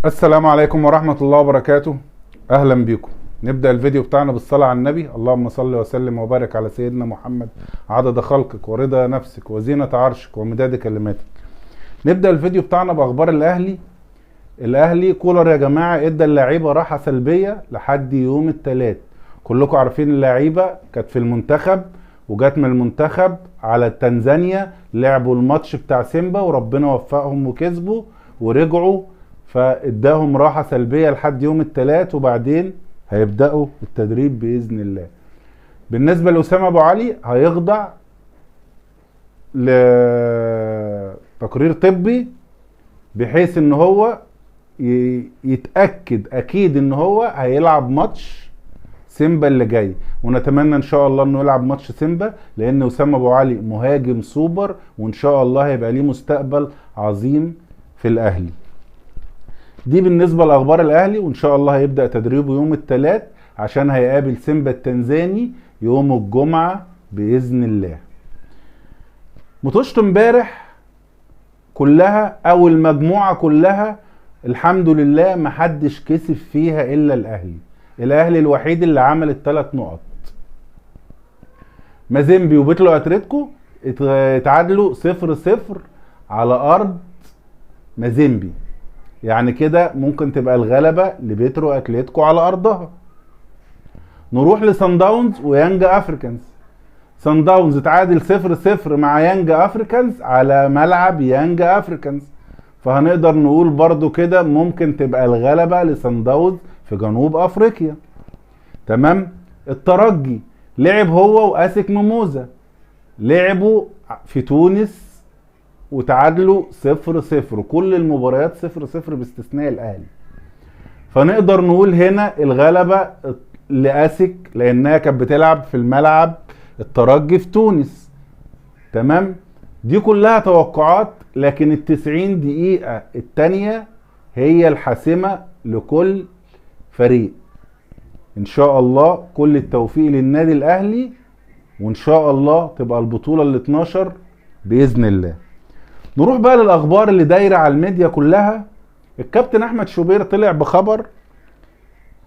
السلام عليكم ورحمة الله وبركاته. أهلا بكم. نبدأ الفيديو بتاعنا بالصلاة على النبي. اللهم صل وسلم وبارك على سيدنا محمد عدد خلقك ورضا نفسك وزينة عرشك ومداد كلماتك. نبدأ الفيديو بتاعنا بأخبار الأهلي. الأهلي كولر يا جماعة ادى اللعيبة راحة سلبية لحد يوم الثلاث. كلكم عارفين اللعيبة كانت في المنتخب وجات من المنتخب على تنزانيا، لعبوا الماتش بتاع سيمبا وربنا وفقهم وكسبوا ورجعوا، فاداهم راحة سلبية لحد يوم الثلاث وبعدين هيبدأوا التدريب بإذن الله. بالنسبة لأسامة أبو علي هيخضع لتقرير طبي بحيث ان هو يتأكد اكيد ان هو هيلعب ماتش سيمبا اللي جاي، ونتمنى ان شاء الله انه يلعب ماتش سيمبا لان أسامة ابو علي مهاجم سوبر وان شاء الله هيبقى ليه مستقبل عظيم في الاهلي. دي بالنسبة لأخبار الأهلي، وإن شاء الله هيبدأ تدريبه يوم الثلاث عشان هيقابل سيمبا التنزاني يوم الجمعة بإذن الله. ماتشات امبارح كلها أو المجموعة كلها الحمد لله محدش كسب فيها إلا الأهلي. الأهلي الوحيد اللي عمل الثلاث نقط. مازيمبي وبيتلو أتلتيكو اتعادلوا 0-0 على أرض مازيمبي، يعني كده ممكن تبقى الغلبة لبيترو اتلتيكو على ارضها. نروح لسان داونز ويانج افريكانز. سان داونز اتعادل 0-0 مع يانج افريكانز على ملعب يانج افريكانز، فهنقدر نقول برضو كده ممكن تبقى الغلبة لسان داونز في جنوب افريقيا. تمام. الترجي لعب هو واسك ميموزا، لعبوا في تونس وتعادلوا 0-0، كل المباريات 0-0 باستثناء الاهلي. فنقدر نقول هنا الغلبة لاسك لانها كانت بتلعب في الملعب الترجي في تونس. تمام. دي كلها توقعات، لكن ال90 دقيقة التانية هي الحاسمة لكل فريق. ان شاء الله كل التوفيق للنادي الاهلي، وان شاء الله تبقى البطولة ال12 بإذن الله. نروح بقى للاخبار اللي دايرة على الميديا كلها. الكابتن احمد شوبير طلع بخبر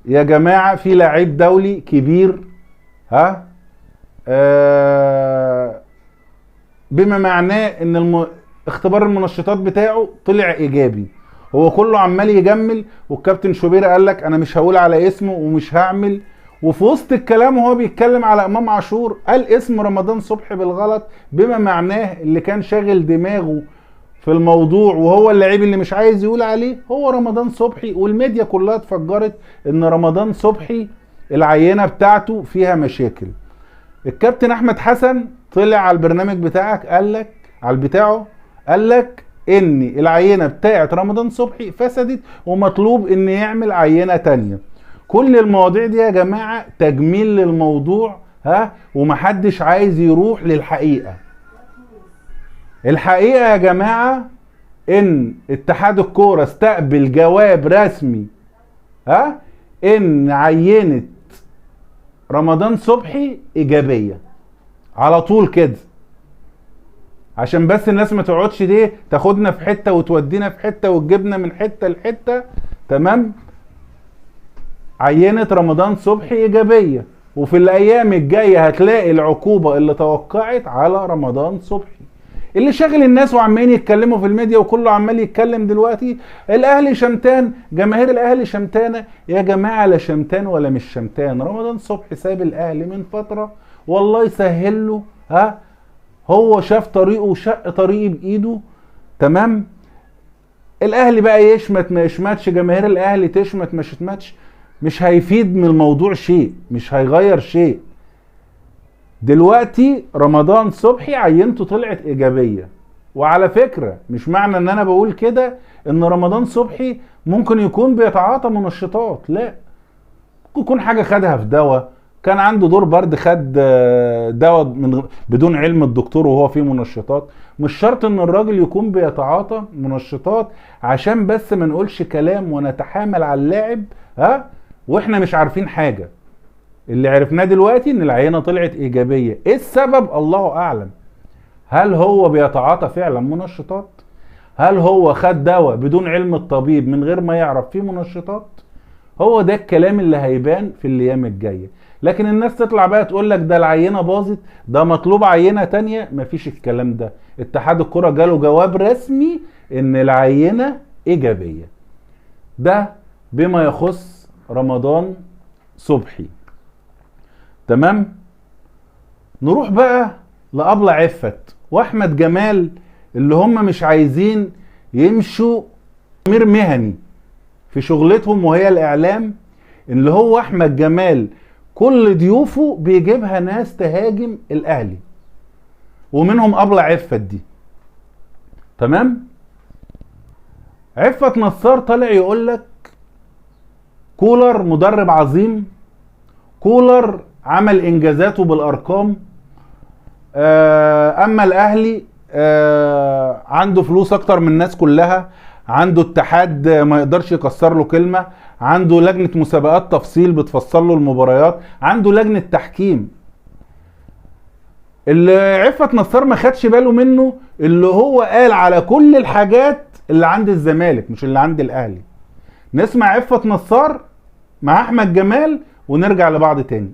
يا جماعة، في لعيب دولي كبير ها بما معناه ان اختبار المنشطات بتاعه طلع ايجابي. هو كله عمال يجمل، والكابتن شوبير قال لك انا مش هقول على اسمه ومش هعمل. وفي وسط الكلام وهو بيتكلم على امام عاشور قال اسم رمضان صبحي بالغلط، بما معناه اللي كان شاغل دماغه في الموضوع وهو اللعيب اللي مش عايز يقول عليه هو رمضان صبحي. والميديا كلها اتفجرت ان رمضان صبحي العينة بتاعته فيها مشاكل. الكابتن احمد حسن طلع على البرنامج بتاعك قال لك على بتاعه قال لك ان العينة بتاعت رمضان صبحي فسدت ومطلوب ان يعمل عينه تانية. كل المواضيع دي يا جماعة تجميل للموضوع ها، ومحدش عايز يروح للحقيقة. الحقيقة يا جماعة ان اتحاد الكورة استقبل جواب رسمي ها ان عينه رمضان صبحي ايجابية على طول كده، عشان بس الناس ما تقعدش دي تاخدنا في حتة وتودينا في حتة وتجيبنا من حتة لحته. تمام. عينة رمضان صبحي ايجابية، وفي الايام الجاية هتلاقي العقوبة اللي توقعت على رمضان صبحي. اللي شاغل الناس وعمالين يتكلموا في الميديا وكله عمال يتكلم دلوقتي الاهلي شمتان، جماهير الاهلي شمتانه. يا جماعة لا شمتان ولا مش شمتان، رمضان صبحي ساب الاهلي من فترة والله يسهل له ها، هو شاف طريقه وشق طريقه بايده. تمام. الاهلي بقى يشمت ما يشمتش، جماهير الاهلي تشمت ما شتمتش، مش هيفيد من الموضوع شيء، مش هيغير شيء. دلوقتي رمضان صبحي عينته طلعت ايجابية، وعلى فكرة مش معنى ان انا بقول كده ان رمضان صبحي ممكن يكون بيتعاطى منشطات، لا، ممكن يكون حاجة خدها في دواء، كان عنده دور برد خد دواء من بدون علم الدكتور وهو فيه منشطات. مش شرط ان الراجل يكون بيتعاطى منشطات عشان بس ما نقولش كلام ونتحامل على اللاعب ها واحنا مش عارفين حاجة. اللي عرفناه دلوقتي ان العينة طلعت ايجابية، ايه السبب؟ الله اعلم. هل هو بيتعاطى فعلا منشطات؟ هل هو خد دواء بدون علم الطبيب من غير ما يعرف فيه منشطات؟ هو ده الكلام اللي هيبان في الايام الجاية. لكن الناس تطلع بقى تقول لك ده العينة باظت، ده مطلوب عينه تانية. مفيش الكلام ده. اتحاد الكره جاله جواب رسمي ان العينة ايجابية. ده بما يخص رمضان صبحي. تمام. نروح بقى لأبلة عفت واحمد جمال اللي هم مش عايزين يمشوا ضمير مهني في شغلتهم وهي الاعلام. اللي هو احمد جمال كل ضيوفه بيجيبها ناس تهاجم الاهلي، ومنهم أبلة عفت دي. تمام. عفت نصار طالع يقول لك كولر مدرب عظيم، كولر عمل انجازاته بالارقام، اما الاهلي عنده فلوس اكتر من الناس كلها، عنده اتحاد ما يقدرش يكسر له كلمة، عنده لجنة مسابقات تفصيل بتفصل له المباريات، عنده لجنة تحكيم. اللي عفت نصار ما خدش باله منه اللي هو قال على كل الحاجات اللي عند الزمالك مش اللي عند الاهلي. نسمع عفت نصار مع احمد جمال ونرجع لبعض تاني.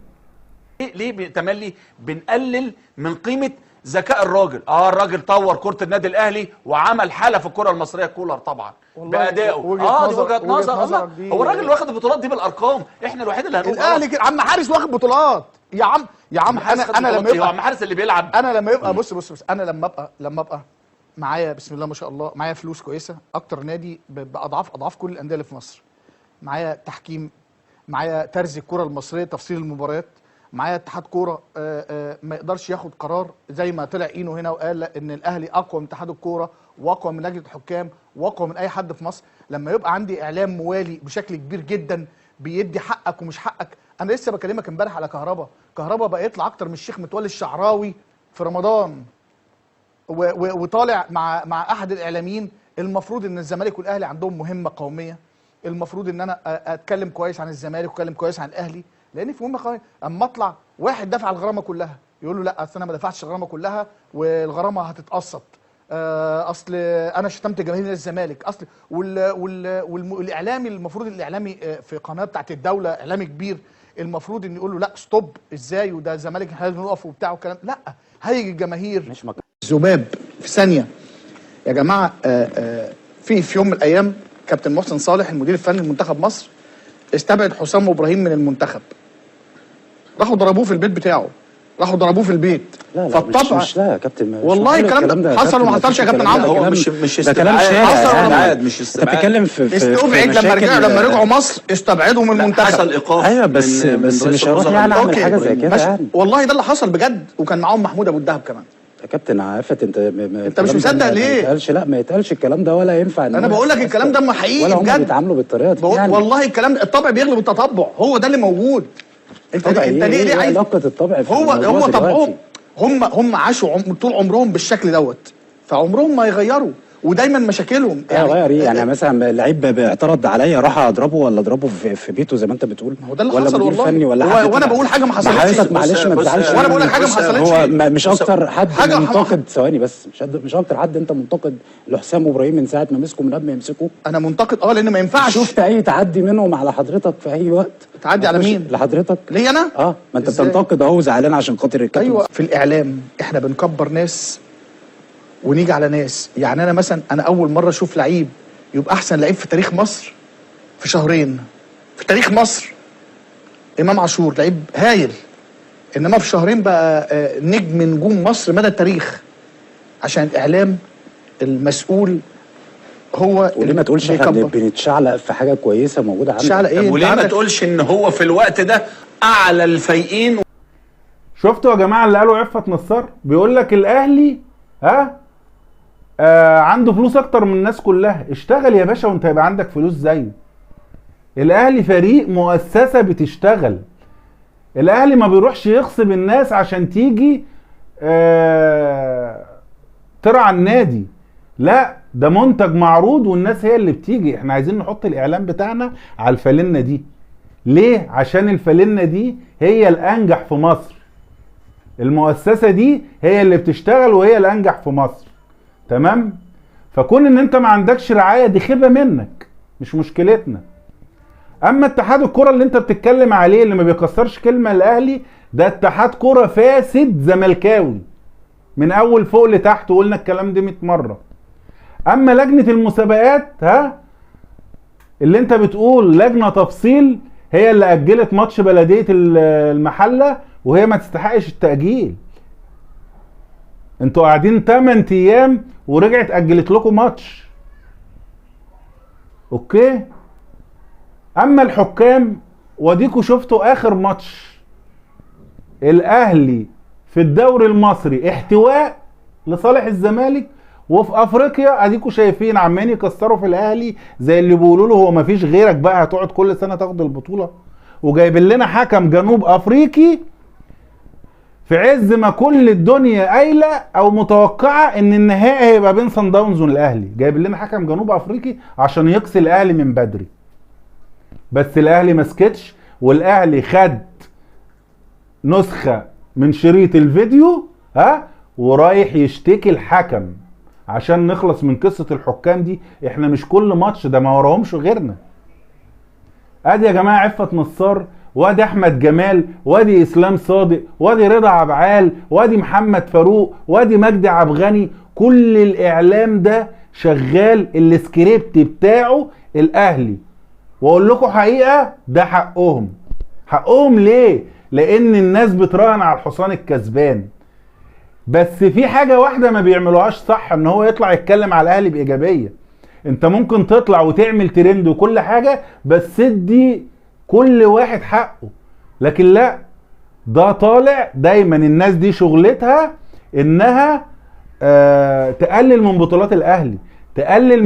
ليه تملي بنقلل من قيمة ذكاء الراجل؟ الراجل طور كرة النادي الاهلي وعمل حالة في الكرة المصرية. كولر طبعا بأدائه دي وجهة نظر. الله، هو الراجل اللي واخد البطولات دي بالارقام، احنا الوحيد اللي هنقول الاهلي كده. عم حارس واخد بطولات يا عم، يا عم. انا لما يبقى عم حارس اللي بيلعب، انا لما يبقى بص انا لما ابقى معايا بسم الله ما شاء الله، معايا فلوس كويسة اكتر نادي باضعاف اضعاف كل الاندية اللي في مصر، معايا تحكيم، معايا ترزي الكره المصرية، تفصيل المباريات، معايا اتحاد كورة ما يقدرش ياخد قرار زي ما طلع اينو هنا وقال ان الاهلي اقوى من اتحاد الكورة واقوى من لجنة الحكام واقوى من اي حد في مصر. لما يبقى عندي اعلام موالي بشكل كبير جدا بيدي حقك ومش حقك. انا لسه بكلمك امبارح على كهربا، كهربا بقى يطلع اكتر من الشيخ متولي الشعراوي في رمضان وطالع مع احد الاعلاميين. المفروض ان الزمالك والاهلي عندهم مهمة قومية، المفروض ان انا اتكلم كويس عن الزمالك واتكلم كويس عن الاهلي لان في مهمة قومية. اما اطلع واحد دفع الغرامة كلها يقول له لا اصل انا ما دفعتش الغرامة كلها والغرامه هتتقسط، اصل انا شتمت جماهير الزمالك، اصل والاعلامي المفروض الاعلامي في قناة بتاعت الدولة اعلامي كبير المفروض ان يقول له لا stop، ازاي وده الزمالك احنا لازم نقف وبتاع والكلام. لا، هيجي الجماهير مش ذباب في ثانية. يا جماعة في يوم من الايام كابتن محسن صالح المدير الفني لمنتخب مصر استبعد حسام وابراهيم من المنتخب، راحوا ضربوه في البيت بتاعه، راحوا ضربوه في البيت. لا لا فالطبع مش لا يا كابتن، والله الكلام ده حصل وما حصلش يا كابتن عمرو. هو مش استبعاد، مش استبعاد، انت بتتكلم في استبعد. لما رجعوا مصر استبعدوا من المنتخب، حصل ايقاف. ايوه بس مش هروح يعني اعمل حاجة زي كده يعني. والله ده اللي حصل بجد، وكان معاهم محمود ابو الدهب كمان. يا كابتن عفت، انت مش مصدق ليه؟ ما يتقالش، لا ما يتقالش الكلام ده ولا ينفع. انا بقول لك الكلام ده ما حقيقي ولا بجد، هم بيتعاملوا بالطريقة دي يعني. والله الكلام ده الطبع بيغلب التطبع، هو ده اللي موجود. انت ليه عايز علاقة الطبع في هو طبعهم، هم عاشوا طول عمرهم بالشكل دوت، فعمرهم ما يغيروا، ودايما مشاكلهم يعني غير ايه يعني. مثلا لعيب بيعترض عليا راح اضربه ولا اضربه في بيته زي ما انت بتقول، ما هو ده اللي حصل والله. ولا وانا بقول حاجة ما حصلتش حضرتك، معلش ما تزعلش، وانا بقول لك حاجة ما حصلتش. هو مش اكتر حد منتقد، ثواني بس، مش اكتر حد انت منتقد لحسام وابراهيم من ساعة ما مسكوا، من قبل ما يمسكوا. انا منتقد لان ما ينفعش. شفت اي تعدي منهم على حضرتك في اي وقت؟ تعدي على مين؟ لحضرتك ليه انا؟ ما انت بتنتقد اهو، زعلان عشان خاطر الكابتن. ايوه، في الاعلام احنا بنكبر ناس ونيجي على ناس. يعني انا مثلا، انا اول مرة اشوف لعيب يبقى احسن لعيب في تاريخ مصر في شهرين، في تاريخ مصر. امام عاشور لعيب هايل، انما في شهرين بقى نجم نجوم مصر مدى التاريخ، عشان الاعلام المسؤول هو. وليه ما تقولش احنا بنتشعلق في حاجة كويسة موجودة عندك؟ شعلق ايه؟ وليه ما تقولش ان هو في الوقت ده اعلى الفايقين؟ شفتوا يا جماعة اللي قالوا عفت نصار؟ بيقول لك الاهلي ها عنده فلوس اكتر من الناس كلها. اشتغل يا باشا وانت هيبقى عندك فلوس زيه. الاهلي فريق مؤسسة بتشتغل. الاهلي ما بيروحش يغصب الناس عشان تيجي ترعى النادي، لا ده منتج معروض والناس هي اللي بتيجي. احنا عايزين نحط الاعلام بتاعنا على الفالنة دي. ليه؟ عشان الفالنة دي هي الانجح في مصر. المؤسسة دي هي اللي بتشتغل وهي الانجح في مصر. تمام؟ فكون ان انت ما عندكش رعاية دي خيبه منك، مش مشكلتنا. اما اتحاد الكره اللي انت بتتكلم عليه اللي ما بيكسرش كلمة الاهلي، ده اتحاد كره فاسد زملكاوي من اول فوق لتحت، وقلنا الكلام ده 100 مرة. اما لجنة المسابقات، ها، اللي انت بتقول لجنة تفصيل، هي اللي اجلت ماتش بلديه المحلة وهي ما تستحقش التاجيل. انتوا قاعدين 8 ايام ورجعت اجلت لكم ماتش. okay. اما الحكام، وديكوا شفتوا اخر ماتش الاهلي في الدوري المصري احتواء لصالح الزمالك، وفي افريقيا اديكوا شايفين عمالين يكسروا في الاهلي زي اللي بيقولوا له هو مفيش غيرك بقى، هتقعد كل سنة تاخد البطولة. وجايبين لنا حكم جنوب افريقي في عز ما كل الدنيا قايله او متوقعه ان النهائي هيبقى بين صن داونز والاهلي، جايبين لنا حكم جنوب افريقي عشان يقصي الاهلي من بدري. بس الاهلي ما سكتش، والاهلي خد نسخه من شريط الفيديو، ها، ورايح يشتكي الحكم عشان نخلص من قصة الحكام دي. احنا مش كل ماتش ده، ما وراهمش غيرنا. ادي يا جماعة عفت نصار، وادي احمد جمال، وادي اسلام صادق، وادي رضا عبعال، وادي محمد فاروق، وادي مجدي عبغاني. كل الاعلام ده شغال السكريبت بتاعه الاهلي. واقول لكم حقيقة، ده حقهم. حقهم ليه؟ لان الناس بتراهن على الحصان الكسبان. بس في حاجة واحدة ما بيعملوهاش صح، ان هو يطلع يتكلم على الاهلي بايجابية. انت ممكن تطلع وتعمل ترند وكل حاجة، بس ادي كل واحد حقه. لكن لا، ده طالع دايما الناس دي شغلتها انها تقلل من بطولات الاهلي، تقلل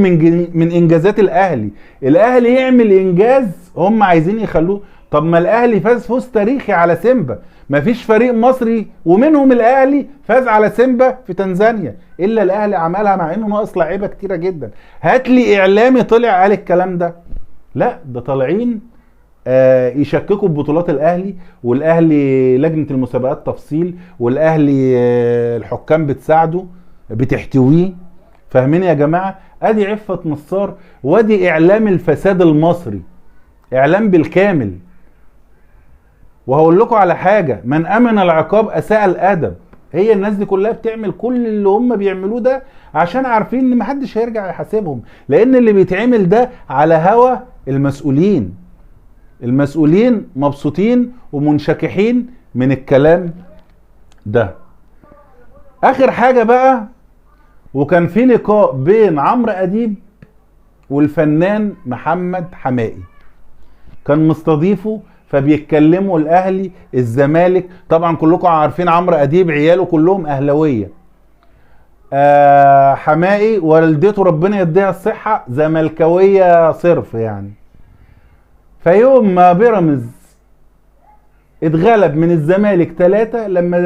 من انجازات الاهلي. الاهلي يعمل انجاز هم عايزين يخلوه. طب ما الاهلي فاز فوز تاريخي على سيمبا، مفيش فريق مصري ومنهم الاهلي فاز على سيمبا في تنزانيا الا الاهلي عملها، مع انه ناقص لعيبة كتيرة جدا. هات لي اعلامي طلع قال الكلام ده. لا، ده طالعين يشككوا ببطولات الاهلي، والاهلي لجنة المسابقات تفصيل، والاهلي الحكام بتساعده بتحتويه. فاهمين يا جماعة؟ ادي عفت نصار، وادي اعلام الفساد المصري، اعلام بالكامل. وهقول لكم على حاجة، من امن العقاب اساء الادب. هي الناس دي كلها بتعمل كل اللي هم بيعملوه ده عشان عارفين ان محدش هيرجع يحاسبهم، لان اللي بيتعمل ده على هوى المسؤولين. المسؤولين مبسوطين ومنشكحين من الكلام ده. اخر حاجة بقى، وكان في لقاء بين عمرو اديب والفنان محمد حمائي، كان مستضيفه، فبيتكلموا الاهلي الزمالك. طبعا كلكم عارفين عمرو اديب عياله كلهم اهلاويه. حمائي والدته ربنا يديها الصحة زملكاويه صرف يعني. فيوم ما بيراميدز اتغلب من الزمالك 3، لما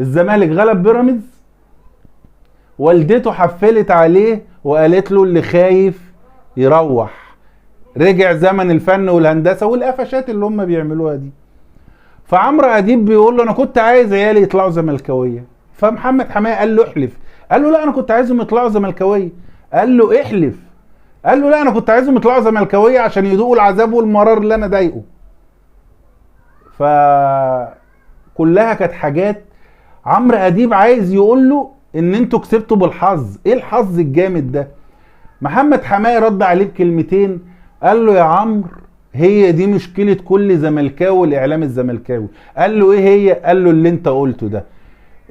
الزمالك غلب بيراميدز، والدته حفلت عليه وقالت له اللي خايف يروح. رجع زمن الفن والهندسة والقفشات اللي هم بيعملوها دي. فعمرو اديب بيقول له انا كنت عايز عيالي يطلعوا زملكاويه. فمحمد حماية قال له احلف. قال له لا انا كنت عايزهم يطلعوا زملكاويه. قال له احلف. قال له لا انا كنت عايزهم يطلعوا زملكاويه عشان يذوقوا العذاب والمرار اللي انا ضايقه. فكلها كانت حاجات عمرو اديب عايز يقول له ان انتوا كسبتوا بالحظ. ايه الحظ الجامد ده؟ محمد حماية رد عليه بكلمتين، قال له يا عمرو هي دي مشكلة كل زملكاوي، الاعلام الزملكاوي. قال له ايه هي؟ قال له اللي انت قلته ده،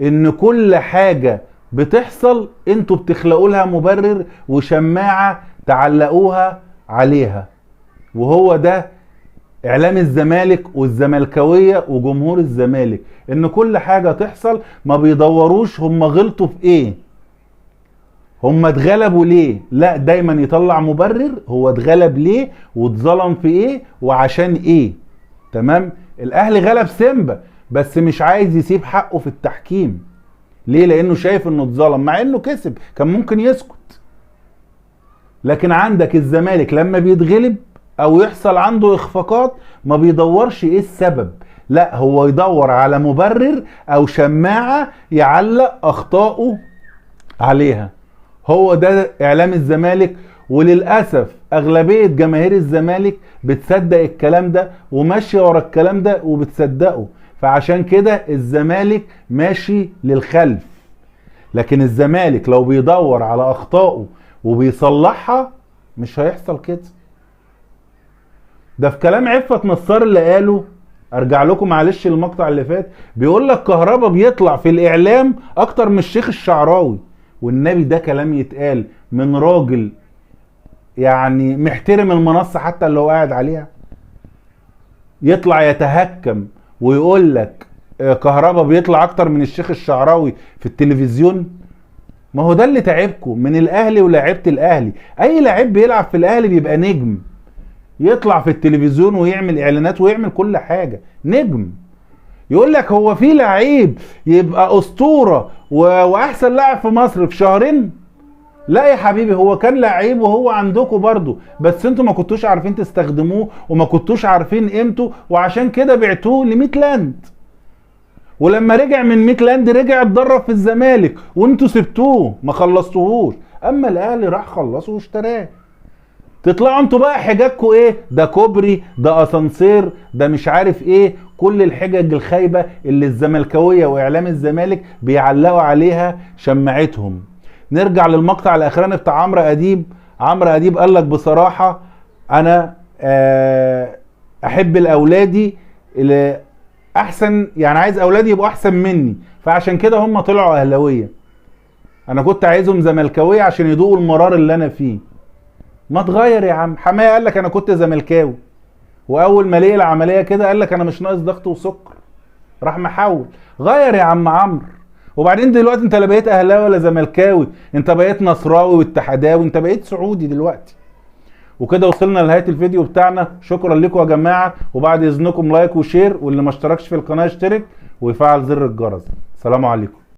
ان كل حاجة بتحصل انتوا بتخلقوا لها مبرر وشماعة تعلقوها عليها. وهو ده اعلام الزمالك والزملكاوية وجمهور الزمالك، ان كل حاجة تحصل ما بيدوروش هم غلطوا في ايه، هم اتغلبوا ليه، لا دايما يطلع مبرر هو اتغلب ليه واتظلم في ايه وعشان ايه. تمام؟ الاهلي غلب سيمبا بس مش عايز يسيب حقه في التحكيم. ليه؟ لانه شايف انه اتظلم مع انه كسب، كان ممكن يسكت. لكن عندك الزمالك لما بيتغلب او يحصل عنده اخفاقات ما بيدورش ايه السبب، لا هو يدور على مبرر او شماعة يعلق اخطائه عليها. هو ده اعلام الزمالك، وللاسف اغلبية جماهير الزمالك بتصدق الكلام ده وماشية ورا الكلام ده وبتصدقه، فعشان كده الزمالك ماشي للخلف. لكن الزمالك لو بيدور على اخطائه وبيصلحها مش هيحصل كده. ده في كلام عفت نصار اللي قاله، ارجع لكم معلش المقطع اللي فات، بيقول لك كهربا بيطلع في الاعلام اكتر من الشيخ الشعراوي. والنبي ده كلام يتقال من راجل يعني محترم المنصة حتى اللي هو قاعد عليها، يطلع يتهكم ويقول لك كهربا بيطلع اكتر من الشيخ الشعراوي في التلفزيون؟ ما هو ده اللي تعبكم من الاهلي ولاعيبه الاهلي. اي لعيب بيلعب في الاهلي بيبقى نجم، يطلع في التلفزيون ويعمل اعلانات ويعمل كل حاجة، نجم. يقول لك هو في لعيب يبقى اسطورة واحسن لاعب في مصر في شهرين؟ لا يا حبيبي، هو كان لعيب وهو عندكم برضه، بس انتوا ما كنتوش عارفين تستخدموه وما كنتوش عارفين قيمته، وعشان كده بعتوه لميتلاند. ولما رجع من ميتلاند رجع اتدرب في الزمالك وانتوا سبتوه ما خلصتوهوش، اما الاهلي راح خلصه واشتراه. تطلعوا انتوا بقى حججكوا ايه؟ ده كوبري، ده اسانسير، ده مش عارف ايه، كل الحجج الخايبة اللي الزملكاويه واعلام الزمالك بيعلقوا عليها شماعتهم. نرجع للمقطع الاخراني بتاع عمرو اديب. عمرو اديب قال لك بصراحة انا احب لاولادي اللي احسن، يعني عايز اولادي يبقوا احسن مني، فعشان كده هم طلعوا اهلاويه، انا كنت عايزهم زملكاويه عشان يدوقوا المرار اللي انا فيه. ما تغير يا عم. حماية قال لك انا كنت زملكاوي، واول ما لقي العملية كده قال لك انا مش ناقص ضغط وسكر، راح محول. غير يا عم عمرو. وبعدين دلوقتي انت لا بقيت اهلاوي ولا زملكاوي، انت بقيت نصراوي واتحداوي، انت بقيت سعودي دلوقتي. وكده وصلنا لنهاية الفيديو بتاعنا. شكرا لكم يا جماعة، وبعد اذنكم like و share، واللي ما اشتركش في القناة يشترك ويفعل زر الجرس. سلام عليكم.